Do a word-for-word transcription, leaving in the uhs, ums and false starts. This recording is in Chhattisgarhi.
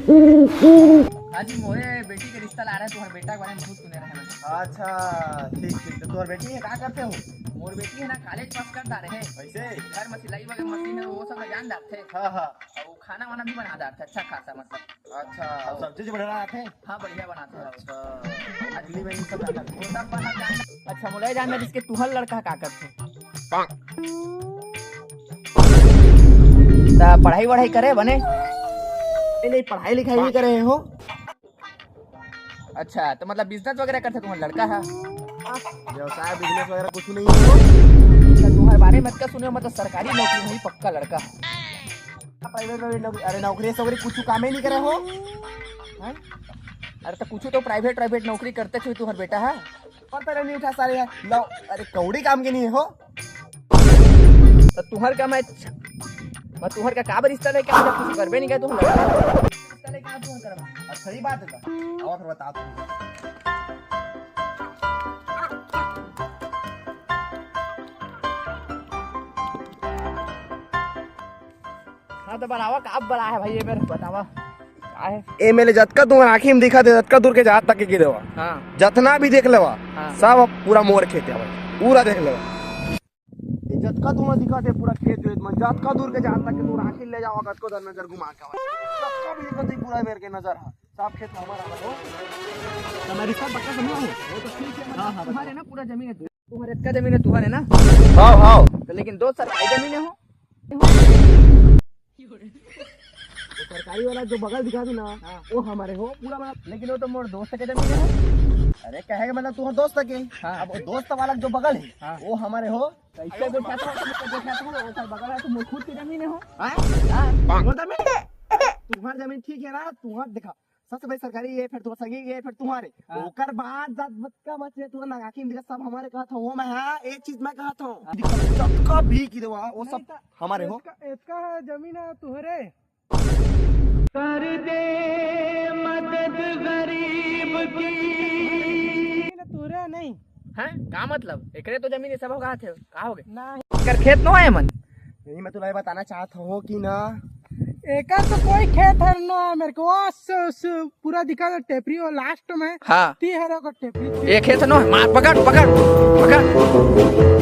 हाँ जी, मोरे बेटी के रिश्ता ला रहे हैं, तुम्हारे बेटा के बारे में बहुत सुने रहे हैं। अच्छा, ठीक ठीक। तो तुम्हारी बेटी है, का करते हो? मोर बेटी है ना, कॉलेज पास कर डारे है। वैसे? घर में सिलाई वगैरह मशीन है, वो सब जान डारथे। हाँ हाँ। और वो खाना वाना भी बना डारथे, अच्छा खासा मतलब। अच्छा, और सब्जी जो बना रहा थे? हाँ, बढ़िया बनाथे। अच्छा, इडली में सब जाता है? वो सब बना जान। अच्छा, मोला ये जानना जिसके तुहर लड़का का करथे? त पढ़ाई वढ़ाई करे बने? नहीं नहीं, पढ़ाई लिखाई नहीं करे हो। अच्छा, तो मतलब बिजनेस वगैरह करथे तुम्हारा लड़का है? व्यवसाय बिजनेस वगैरह कुछ नहीं है। तो तुम्हारे बारे में अतका सुने हो, मतलब सरकारी नौकरी नहीं, पक्का लड़का। प्राइवेट प्राइवेट नौकरी, अरे नौकरी सौकरी कुछ काम ही नहीं करे हो। हैं? अरे तो कुछ तो प्राइवेट प्राइवेट नौकरी करते थे तुम्हारा बेटा है। पर तेरे नहीं उठा सारे है। लो, अरे कौड़ी काम के नहीं हो। तो तुहर का मैं, मैं तुहर का काबर रिश्ता लेके आ, जब कुछ करबे नहीं करे, तुहर लड़का रिश्ता लेके आ, तुहर करबा। अच्छा, सही बात है तो। और फिर बता तू। हाँ, तो बनावा, का अब बड़ा है भाई, ये मेरे बतावा, का है? ए मेले जतका तुमन आँखी में दिखा दे, जतका दूर के जहाज तक के गिरे हुआ। हाँ। जतना भी देख लेवा, हाँ। सब अब पूरा मोर खेत है भाई, पूरा देख लेवा। ये जतका तुमन दिखा दे, पूरा खेत वेत में, जतका दूर के जहाज तक के तुमन आँखी ले जावा, कतको दर नजर घुमा के आवा। जतका भी दिखा दे, पूरा मेरे के नजर है, सब खेत हमारा है, हो। तो मेरी सब पक्का समझ लो। वो तो ठीक है, मतलब, हाँ, हाँ, तुम्हारे ना पूरा जमीन है, तुम्हारे इतना जमीन है, तुम्हारे ना। हाँ, हाँ। तो लेकिन दो सरकारी जमीन है हो। वो सरकारी वाला जो बगल दिखा दू ना, हाँ। वो हमारे हो पूरा, मतलब, लेकिन वो तो मोर दोस्त के जमीन है। अरे कहे के मतलब तुम्हारे दोस्त के, हाँ। अब वो दोस्त वाला जो बगल है, हाँ। वो हमारे हो। कैसे देखा था, कैसे देखा था, वो सर बगल है तो मोर खुद के जमीन है हो। हाँ? हाँ। मोर जमीन है। तुम्हारी जमीन ठीक है ना, तुम्हारा दिखा। सबसे पहले सरकारी ये, फिर तुम्हारे संगी ये, फिर तुम्हारे। हाँ। ओकर बाद जात बतका मत ये, तुम्हारा नागाकी में दिखा, सब हमारे कहा था, वो मैं, हाँ, एक चीज मैं कहा था। हाँ। जतका भी की देवा, वो सब नहीं तो हमारे हो। इसका, इसका जमीन है तुहरे। कर दे मदद गरीब की। ना तुहरे नहीं। हैं? का मतलब? एकरे तो जमीन ये सब हो कहा थे, का हो गए? नहीं। एकर खेत नो है मन? यही मैं तुला ये बताना चाहत हूँ कि ना, एकर तो कोई खेत है ना मेरे को, वो स-, स-, पूरा दिखा दो टेपरी, वो लास्ट में। हाँ। ती है रे को टेपरी। एक खेत नो है, मार, पकड़, पकड़, पकड़।